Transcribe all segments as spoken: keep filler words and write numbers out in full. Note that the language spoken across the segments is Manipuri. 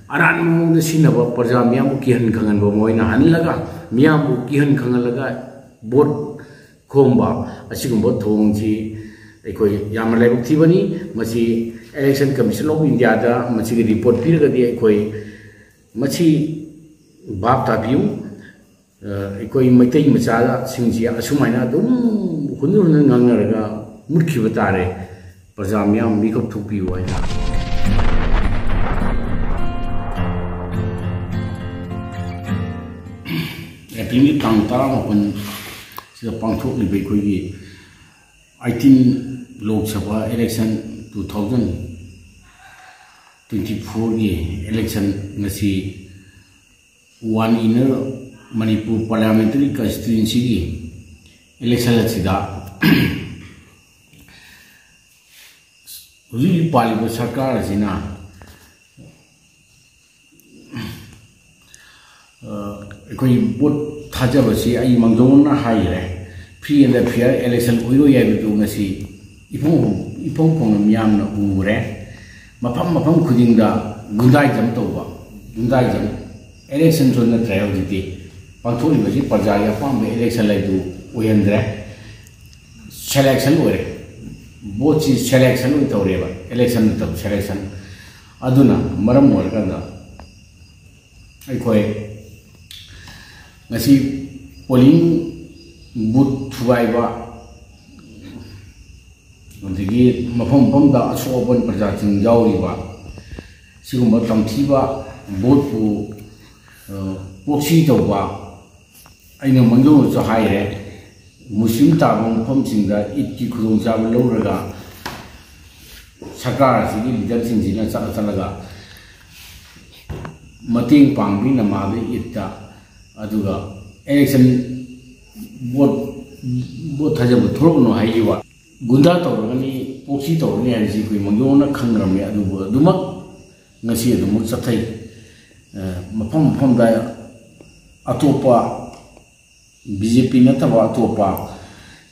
ꯑꯔꯥꯟꯕ ꯃꯑꯣꯡꯗ ꯁꯤꯖꯤꯟꯅꯕ, ꯄ꯭ꯔꯖꯥ ꯃꯤꯌꯥꯝꯕꯨ ꯀꯤꯍꯟ ꯈꯪꯍꯟꯕ, ꯃꯣꯏꯅ ꯍꯜꯂꯒ ꯃꯤꯌꯥꯝꯕꯨ ꯀꯤꯍꯟ ꯈꯪꯍꯜꯂꯒ ꯚꯣꯠ ꯈꯣꯝꯕ, ꯑꯁꯤꯒꯨꯝꯕ ꯊꯧꯑꯣꯡꯁꯤ ꯑꯩꯈꯣꯏ ꯌꯥꯝꯅ ꯂꯥꯏꯕꯛ ꯊꯤꯕꯅꯤ꯫ ꯃꯁꯤ Election Commission of India ꯗ ꯃꯁꯤꯒꯤ ꯔꯤꯄꯣꯔꯠ ꯄꯤꯔꯒꯗꯤ ꯑꯩꯈꯣꯏ ꯃꯁꯤ ꯚꯥꯞ ꯇꯥꯕꯤꯌꯨ꯫ ꯑꯩꯈꯣꯏ ꯃꯩꯇꯩ ꯃꯆꯥꯁꯤꯡꯁꯤ ꯑꯁꯨꯃꯥꯏꯅ ꯑꯗꯨꯝ ꯍꯨꯟ ꯍꯨꯟꯅ ꯉꯥꯡꯅꯔꯒ ꯃꯨꯠꯈꯤꯕ ꯇꯥꯔꯦ꯫ ꯄ꯭ꯔꯖꯥ ꯃꯤꯌꯥꯝ ꯃꯤꯀꯞ ꯊꯣꯛꯄꯤꯌꯨ ꯍꯥꯏꯅ꯫ ꯑꯦꯄ꯭ꯔꯤꯜꯒꯤ ꯇꯥꯡ ꯇꯔꯥꯃꯥꯄꯟ ꯁꯤꯗ ꯄꯥꯡꯊꯣꯛꯂꯤꯕ ꯑꯩꯈꯣꯏꯒꯤ eighteen Lok Sabha election, two thousand twenty four ꯒꯤ election ꯉꯁꯤ One Inner Manipur Parliamentary Constituency ꯒꯤ election ꯑꯁꯤꯗ ꯍꯧꯖꯤꯛ ꯍꯧꯖꯤꯛ ꯄꯥꯜꯂꯤꯕ ꯁꯔꯀꯥꯔ ꯑꯁꯤꯅ ꯑꯩꯈꯣꯏ ꯚꯣꯠ ꯊꯥꯖꯕꯁꯤ ꯑꯩ ꯃꯥꯡꯖꯧꯅꯅ ꯍꯥꯏꯈ꯭ꯔꯦ, free and fair election ꯑꯣꯏꯔꯣꯏ ꯍꯥꯏꯕꯗꯨ ꯉꯁꯤ ꯏꯐꯣꯡ ꯏꯐꯣꯡ ꯐꯣꯡꯅ ꯃꯤꯌꯥꯝꯅ ꯎꯔꯦ꯫ ꯃꯐꯝ ꯃꯐꯝ ꯈꯨꯗꯤꯡꯗ ꯒꯨꯟꯗꯥꯏꯖꯝ ꯇꯧꯕ, ꯒꯨꯟꯗꯥꯏꯖꯝ, election ꯁꯨ ꯅꯠꯇ꯭ꯔꯦ ꯍꯧꯖꯤꯛꯇꯤ꯫ ꯄꯥꯡꯊꯣꯛꯂꯤꯕꯁꯤ ꯄ꯭ꯔꯖꯥꯒꯤ ꯑꯄꯥꯝꯕ election ꯍꯥꯏꯗꯨ ꯑꯣꯏꯍꯟꯗ꯭ꯔꯦ, selection ꯑꯣꯏꯔꯦ꯫ ꯚꯣꯠꯁꯤ selection ꯑꯣꯏꯅ ꯇꯧꯔꯦꯕ, election ꯅꯠꯇꯕ selection꯫ ꯑꯗꯨꯅ ꯃꯔꯝ ꯑꯣꯏꯔꯀꯥꯟꯗ ꯑꯩꯈꯣꯏ ꯉꯁꯤ polling booth ꯊꯨꯒꯥꯏꯕ, ꯑꯗꯒꯤ ꯃꯐꯝ ꯃꯐꯝꯗ ꯑꯁꯣꯛ ꯑꯄꯟ ꯄ꯭ꯔꯖꯥꯁꯤꯡ ꯌꯥꯎꯔꯤꯕ, ꯁꯤꯒꯨꯝꯕ ꯇꯝꯊꯤꯕ ꯚꯣꯠꯄꯨ, ꯑ, proxy ꯇꯧꯕ, ꯑꯩꯅ ꯃꯥꯡꯖꯧꯅꯁꯨ ꯍꯥꯏꯔꯦ, ꯃꯨꯁꯂꯤꯝ ꯇꯥꯕ ꯃꯐꯝꯁꯤꯡꯗ ꯏꯗꯀꯤ ꯈꯨꯗꯣꯡꯆꯥꯕ ꯂꯧꯔꯒ ꯁꯔꯀꯥꯔ ꯑꯁꯤꯒꯤ leader ꯁꯤꯡꯁꯤꯅ ꯆꯠꯂ ꯆꯠꯂꯒ ꯃꯇꯦꯡ ꯄꯥꯡꯕꯤ ꯅꯃꯥꯖ ꯏꯗꯇ, ꯑꯗꯨꯒ election ꯚꯣꯠ, ꯚꯣꯠ ꯊꯥꯖꯕ ꯊꯣꯛꯂꯛꯀꯅꯨ ꯍꯥꯏꯈꯤꯕ꯫ ꯒꯨꯟꯗꯥ ꯇꯧꯔꯒꯅꯤ, proxy ꯇꯧꯔꯅꯤ ꯍꯥꯏꯕꯁꯤ ꯑꯩꯈꯣꯏ ꯃꯥꯡꯖꯧꯅꯅ ꯈꯪꯈ꯭ꯔꯕꯅꯤ꯫ ꯑꯗꯨꯕꯨ ꯑꯗꯨꯃꯛ ꯉꯁꯤ ꯑꯗꯨꯃꯛ ꯆꯠꯊꯩ꯫ ꯑ, ꯃꯐꯝ ꯃꯐꯝꯗ ꯑꯇꯣꯞꯄ BJP ꯅꯠꯇꯕ ꯑꯇꯣꯞꯄ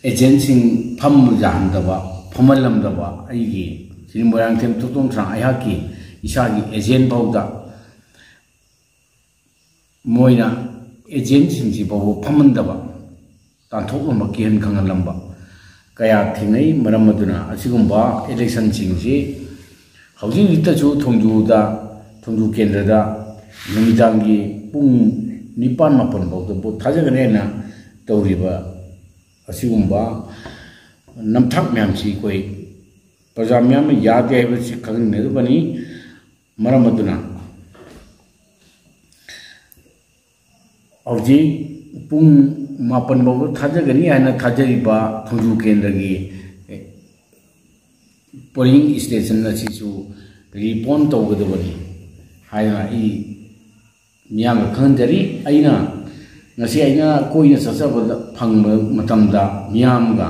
agent ꯁꯤꯡ ꯐꯝꯕ ꯌꯥꯍꯟꯗꯕ, ꯐꯝꯍꯜꯂꯝꯗꯕ, ꯑꯩꯒꯤ ꯁꯤꯔꯤ ꯃꯣꯏꯔꯥꯡꯊꯦꯝ ꯇꯣꯇꯣꯝ ꯁꯅꯥ ꯑꯩꯍꯥꯛꯀꯤ ꯏꯁꯥꯒꯤ agent ꯐꯥꯎꯗ ꯃꯣꯏꯅ ꯑꯦꯖꯦꯟꯁꯤꯡꯁꯤ ꯐꯥꯎꯕ ꯐꯝꯍꯟꯗꯕ, ꯇꯥꯟꯊꯣꯛꯂꯝꯕ, ꯀꯤꯍꯟ ꯈꯪꯍꯜꯂꯝꯕ ꯀꯌꯥ ꯊꯦꯡꯅꯩ꯫ ꯃꯔꯝ ꯑꯗꯨꯅ ꯑꯁꯤꯒꯨꯝꯕ ꯏꯂꯦꯛꯁꯟꯁꯤꯡꯁꯤ ꯍꯧꯖꯤꯛ ꯍꯧꯖꯤꯛꯇꯁꯨ ꯊꯣꯡꯖꯨꯗ, ꯊꯣꯡꯖꯨ ꯀꯦꯟꯗ꯭ꯔꯗ ꯅꯨꯃꯤꯗꯥꯡꯒꯤ ꯄꯨꯡ ꯅꯤꯄꯥꯟ ꯃꯥꯄꯟ ꯐꯥꯎꯗ ꯚꯣꯠ ꯊꯥꯖꯒꯅꯤ ꯍꯥꯏꯅ ꯇꯧꯔꯤꯕ ꯑꯁꯤꯒꯨꯝꯕ ꯅꯝꯊꯥꯛ ꯃꯌꯥꯝꯁꯤ ꯑꯩꯈꯣꯏ ꯄ꯭ꯔꯖꯥ ꯃꯤꯌꯥꯝꯅ ꯌꯥꯗꯦ ꯍꯥꯏꯕꯁꯤ ꯈꯪꯃꯤꯟꯅꯒꯗꯕꯅꯤ꯫ ꯃꯔꯝ ꯑꯗꯨꯅ ꯍꯧꯖꯤꯛ ꯄꯨꯡ ꯃꯥꯄꯟ ꯐꯥꯎꯕ ꯊꯥꯖꯒꯅꯤ ꯍꯥꯏꯅ ꯊꯥꯖꯔꯤꯕ ꯊꯣꯡꯖꯨ ꯀꯦꯟꯗ꯭ꯔꯒꯤ ꯄꯣꯂꯤꯡ ꯁ꯭ꯇꯦꯁꯟ ꯑꯁꯤꯁꯨ ꯔꯤꯄꯣꯟ ꯇꯧꯒꯗꯕꯅꯤ ꯍꯥꯏꯅ ꯑꯩ ꯃꯤꯌꯥꯝꯗ ꯈꯪꯍꯟꯖꯔꯤ꯫ ꯑꯩꯅ ꯉꯁꯤ ꯑꯩꯅ ꯀꯣꯏꯅ ꯆꯠꯆꯕꯗ ꯐꯪꯕ ꯃꯇꯝꯗ ꯃꯤꯌꯥꯝꯒ,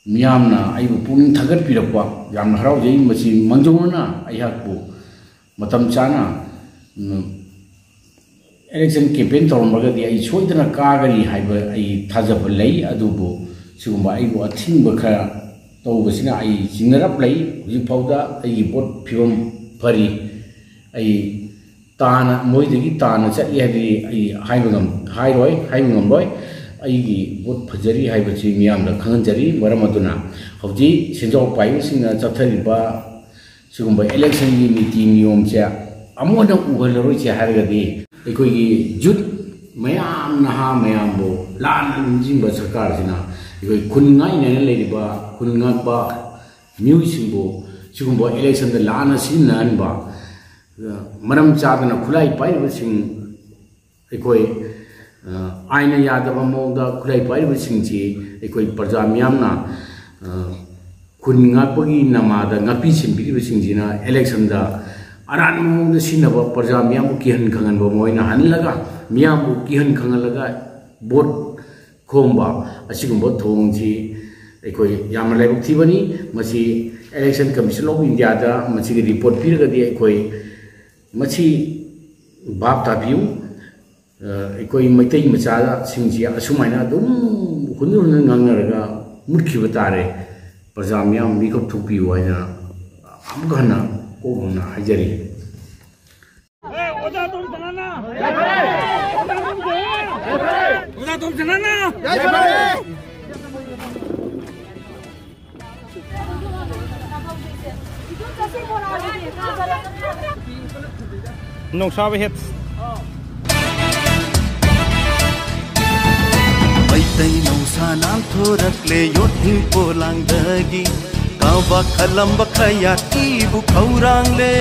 ꯃꯤꯌꯥꯝꯅ ꯑꯩꯕꯨ ꯄꯨꯛꯅꯤꯡ ꯊꯧꯒꯠꯄꯤꯔꯛꯄ ꯌꯥꯝꯅ ꯍꯔꯥꯎꯖꯩ꯫ ꯃꯁꯤ ꯃꯥꯡꯖꯧꯅꯅ ꯑꯩꯍꯥꯛꯄꯨ ꯃꯇꯝ ꯆꯥꯅ, ꯎꯝ, ꯏꯂꯦꯛꯁꯟ ꯀꯦꯝꯄꯦꯟ ꯇꯧꯔꯝꯂꯒꯗꯤ ꯑꯩ ꯁꯣꯏꯗꯅ ꯀꯥꯒꯅꯤ ꯍꯥꯏꯕ ꯑꯩ ꯊꯥꯖꯕ ꯂꯩ꯫ ꯑꯗꯨꯕꯨ ꯁꯤꯒꯨꯝꯕ ꯑꯩꯕꯨ ꯑꯊꯤꯡꯕ ꯈꯔ ꯇꯧꯕꯁꯤꯅ ꯑꯩ ꯆꯤꯡꯅꯔꯞ ꯂꯩ꯫ ꯍꯧꯖꯤꯛ ꯐꯥꯎꯗ ꯑꯩꯒꯤ ꯚꯣꯠ ꯐꯤꯕꯝ ꯐꯔꯤ꯫ ꯑꯩ ꯇꯥꯅ, ꯃꯣꯏꯗꯒꯤ ꯇꯥꯅ ꯆꯠꯂꯤ ꯍꯥꯏꯕꯗꯤ ꯑꯩ ꯍꯥꯏꯕ ꯉꯝ-, ꯍꯥꯏꯔꯣꯏ, ꯍꯥꯏꯕ ꯉꯝꯂꯣꯏ꯫ ꯑꯩꯒꯤ ꯚꯣꯠ ꯐꯖꯔꯤ ꯍꯥꯏꯕꯁꯤ ꯃꯤꯌꯥꯝꯗ ꯈꯪꯍꯟꯖꯔꯤ꯫ ꯃꯔꯝ ꯑꯗꯨꯅ ꯍꯧꯖꯤꯛ ꯁꯦꯟꯖꯥꯎ ꯄꯥꯏꯕꯁꯤꯡꯅ ꯆꯠꯊꯔꯤꯕ ꯁꯤꯒꯨꯝꯕ ꯏꯂꯦꯛꯁꯟꯒꯤ ꯅꯤꯇꯤ ꯅꯤꯌꯣꯝꯁꯦ ꯑꯃꯨꯛ ꯍꯟꯅ ꯎꯍꯜꯂꯔꯣꯏꯁꯦ ꯍꯥꯏꯔꯒꯗꯤ, ꯑꯩꯈꯣꯏꯒꯤ ꯌꯨꯠ ꯃꯌꯥꯝ, ꯅꯍꯥ ꯃꯌꯥꯝꯕꯨ ꯂꯥꯟꯅ ꯂꯝꯖꯤꯡꯕ ꯁꯔꯀꯥꯔꯁꯤꯅ ꯑꯩꯈꯣꯏ ꯈꯨꯟ ꯉꯥꯛꯏꯅꯦꯅ ꯂꯩꯔꯤꯕ ꯈꯨꯟ ꯉꯥꯛꯄ ꯃꯤꯑꯣꯏꯁꯤꯡꯕꯨ ꯁꯤꯒꯨꯝꯕ ꯏꯂꯦꯛꯁꯟꯗ ꯂꯥꯟꯅ ꯁꯤꯖꯤꯟꯅꯍꯟꯕ, ꯃꯔꯝ ꯆꯥꯗꯅ ꯈꯨꯠꯂꯥꯏ ꯄꯥꯏꯔꯤꯕꯁꯤꯡ, ꯑꯩꯈꯣꯏ, ꯑ, ꯑꯥꯏꯟꯅ ꯌꯥꯗꯕ ꯃꯑꯣꯡꯗ ꯈꯨꯠꯂꯥꯏ ꯄꯥꯏꯔꯤꯕꯁꯤꯡꯁꯤ ꯑꯩꯈꯣꯏ ꯄ꯭ꯔꯖꯥ ꯃꯤꯌꯥꯝꯅ, ꯑ, ꯈꯨꯟ ꯉꯥꯛꯄꯒꯤ ꯅꯃꯥꯗ ꯉꯥꯛꯄꯤ ꯁꯦꯟꯕꯤꯔꯤꯕꯁꯤꯡꯁꯤꯅ ꯏꯂꯦꯛꯁꯟꯗ ꯑꯔꯥꯟꯕ ꯃꯑꯣꯡꯗ ꯁꯤꯖꯤꯟꯅꯕ, ꯄ꯭ꯔꯖꯥ ꯃꯤꯌꯥꯝꯕꯨ ꯀꯤꯍꯟ ꯈꯪꯍꯟꯕ ꯃꯣꯏꯅ ꯍꯜꯂꯒ, ꯃꯤꯌꯥꯝꯕꯨ ꯀꯤꯍꯟ ꯈꯪꯍꯜꯂꯒ ꯚꯣꯠ ꯈꯣꯝꯕ, ꯑꯁꯤꯒꯨꯝꯕ ꯊꯧꯑꯣꯡꯁꯤ ꯑꯩꯈꯣꯏ ꯌꯥꯝꯅ ꯂꯥꯏꯕꯛ ꯊꯤꯕꯅꯤ꯫ ꯃꯁꯤ Election Commission of Indiaꯗ ꯃꯁꯤꯒꯤ ꯔꯤꯄꯣꯔꯠ ꯄꯤꯔꯒꯗꯤ ꯑꯩꯈꯣꯏ ꯃꯁꯤ ꯚꯥꯞ ꯇꯥꯕꯤꯌꯨ꯫ ꯑ, ꯑꯩꯈꯣꯏ ꯃꯩꯇꯩ ꯃꯆꯥꯁꯤꯡꯁꯤ ꯑꯁꯨꯃꯥꯏꯅ ꯑꯗꯨꯝ ꯍꯨꯟꯗꯨꯅ ꯍꯨꯟꯗꯨꯅ ꯉꯥꯡꯅꯔꯒ ꯃꯨꯠꯈꯤꯕ ꯇꯥꯔꯦ꯫ ꯄ꯭ꯔꯖꯥ ꯃꯤꯌꯥꯝ ꯃꯤꯀꯞ ꯊꯣꯛꯄꯤꯌꯨ ꯍꯥꯏꯅ ꯑꯃꯨꯛꯀ ꯍꯟꯅ ꯀꯣꯛ ꯍꯟꯅ ꯍꯥꯏꯖꯔꯤ꯫ ꯑꯦ, ꯑꯣꯖꯥ ꯇꯧꯔꯤ ꯀꯅꯥꯅ? ꯑꯣꯖꯥ ꯇꯣꯝꯆꯅꯅ ꯅꯣꯡꯁꯥꯕ ꯍꯦꯠ꯫ ꯃꯩꯇꯩ ꯅꯧꯁꯥ ꯅꯥꯟꯊꯣꯔꯛꯂꯦ ꯌꯣꯠ ꯍꯤꯡ ꯄꯣꯂꯥꯡꯗꯒꯤ꯫ ꯀꯥꯕ ꯈꯜꯂꯝꯕ ꯈꯌꯥꯠ ꯏꯕꯨ ꯈꯧꯔꯥꯡꯂꯦ꯫